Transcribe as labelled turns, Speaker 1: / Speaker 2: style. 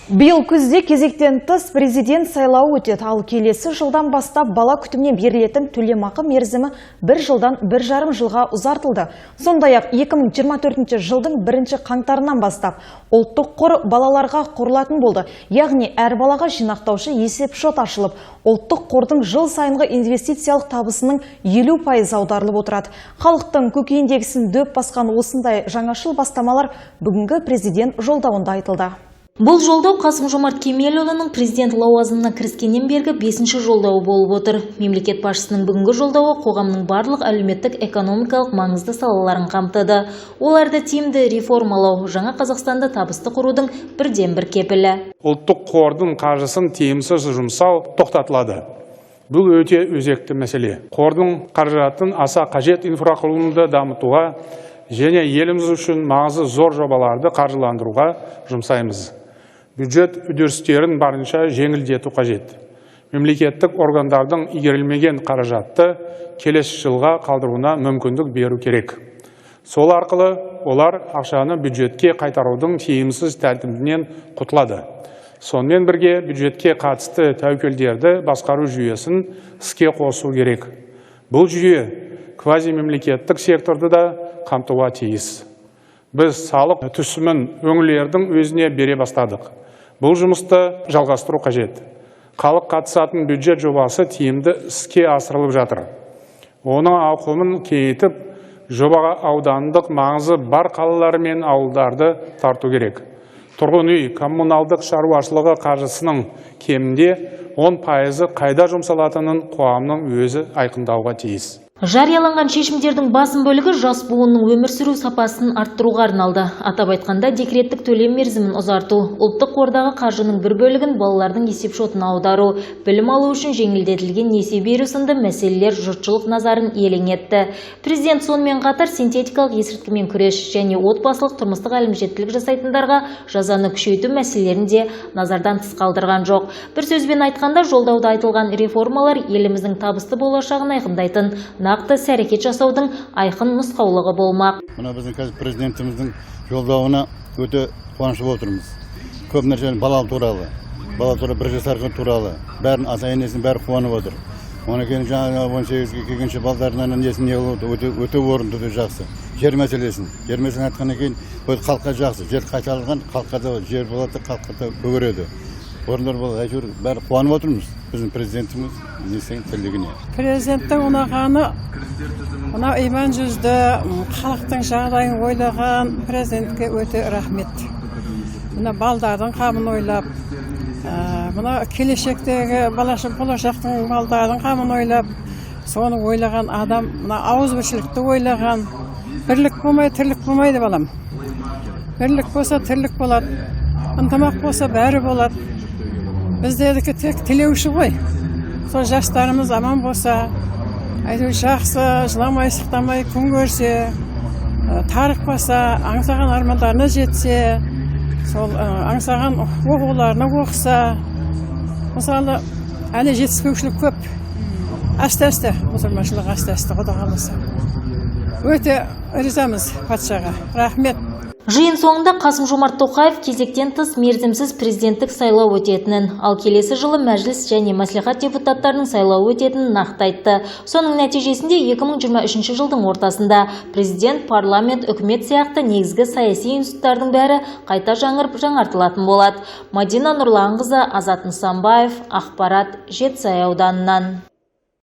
Speaker 1: Биыл күзде кезектен тыс президент сайлауы өтеді, ал келесі жылдан бастап бала күтіміне берілетін төлемақы мерзімі бір жылдан 1,5 жылға ұзартылды. Сондай-ақ 2024 жылдың бірінші қаңтарынан бастап ұлттық қор балаларға құрылатын болды. Яғни әр балаға жинақтаушы есеп шот ашылып, ұлттық қордың жыл сайынғы инвестициялық табысының 50% аударылып отырады. Халықтың көкейіндегісін дөп басқан осындай жаңашыл бастамалар бүгінгі президент жолдауында айтылды.
Speaker 2: Бұл жолдау Қасым-Жомарт Кемелұлының президент лауазымына кіріскеннен бергі 5-ші жолдауы болып отыр. Мемлекет басшысының бүгінгі жолдауы қоғамның барлық әлеуметтік, экономикалық маңызды салаларын қамтыды. Оларды тиімді реформалау, жаңа Қазақстанды табысты құрудың бірден-бір кепілі.
Speaker 3: Ұлттық қордың қаржысын тиімсіз жұмсау тоқтатылады. Бұл өте өзекті мәселе. Қордың қаражатын аса қажет инфрақұрылымды дамытуға және еліміз үшін маңызы зор жобаларды қаржыландыруға жұмсаймыз. Бюджет үдерістерін барынша жеңілдету қажет. Мемлекеттік органдардың игерілмеген қаражатты келесі жылға қалдыруына мүмкіндік беру керек. Сол арқылы олар ақшаны бюджетке қайтарудың тиімсіз тәртібінен құтылады. Сонымен бірге бюджетке қатысты тәуекелдерді басқару жүйесін іске қосу керек. Бұл жүйе квазимемлекеттік секторды да қамтуға тиіс. Біз салық түсімін өңірлердің өзіне бере бастадық. Бұл жұмысты жалғастыру қажет. Халық қатысатын бюджет жобасы тиімді іске асырылып жатыр. Оның ауқымын кеңейтіп, жобаға аудандық маңызы бар қалалар мен ауылдарды тарту керек. Тұрғын үй коммуналдық шаруашылығы қаржысының кемінде 10% қайда жұмсалатынын қоғамның өзі айқындауға тиіс.
Speaker 2: Жарияланған шешімдердің басым бөлігі жас буынның өмір сүру сапасын арттыруға арналды. Атап айтқанда, декреттік төлем мерзімін ұзарту, ұлттық қордағы қаржының бір бөлігін балалардың есепшотына аудару, білім алу үшін жеңілдетілген несие беру сынды мәселелер жұртшылық назарын елең етті. Президент сонымен қатар синтетикалық есірткімен күрес және отбасылық тұрмыстық әлімжеттілік жасайтындарға жазаны күшейту мәселелерін де назардан тыс қалдырған жоқ. Бір сөзбен айтқанда, жолдауда айтылған реформалар еліміздің табысты болашағын айқындайтын нақты іс-әрекет жасаудың айқын нұсқаулығы болмақ.
Speaker 4: Мына біздің қазір президентіміздің жолдауына өте қуанышты болып отырмыз. Көп нәрсені бала туралы, бала туралы, бір жасар туралы, бәрін ата-енесінің бәрі қуанып отыр. Одан кейін жаңа 18-ге келгенше балдарынан несін не қылып өте, өте орынды, өте жақсы. Жер мәселесін, жер мәселесін айтқаннан кейін халыққа жақсы. Жер қайтарылған, халыққа да жер болады, халыққа да көгереді. Орындар болады, әйтеуір бәрі қуанып отырмыз біздің президентіміз несінің тірлігіне.
Speaker 5: Президенттің ұнағаны мынау иман жүзді, халықтың жағдайын ойлаған президентке өте рахмет. Мына балдардың қамын ойлап, мына келешектегі болашақтың балдардың қамын ойлап, соны ойлаған адам, мына ауызбіршілікті ойлаған. Бірлік болмай тірлік болмайды, балам. Бірлік болса тірлік болады, ынтымақ болса бәрі болады. Біздердікі тек тілеуші ғой. Сол жастарымыз аман болса, әйтеуір жақсы, жыламай сықтамай күн көрсе, тарықпаса, аңсаған армандарына жетсе, сол аңсаған оқуларына оқыса. Мысалы, әлі жетіспеушілік көп. Әсте-әсте, мұсылманшылық әсте-әсте, Құда қаласа. Өте ризамыз патшаға. Рахмет.
Speaker 2: Жиын соңында Қасым-Жомарт Тоқаев кезектен тыс мерзімсіз президенттік сайлау өтетінін, ал келесі жылы мәжіліс және мәслихат депутаттарының сайлауы өтетінін нақты айтты. Соның нәтижесінде 2023 жылдың ортасында президент, парламент, үкімет сияқты негізгі саяси институттардың бәрі қайта жаңырып жаңартылатын болады. Мадина Нұрланқызы, Азат Нысанбаев, ақпарат, Жетісай ауданынан.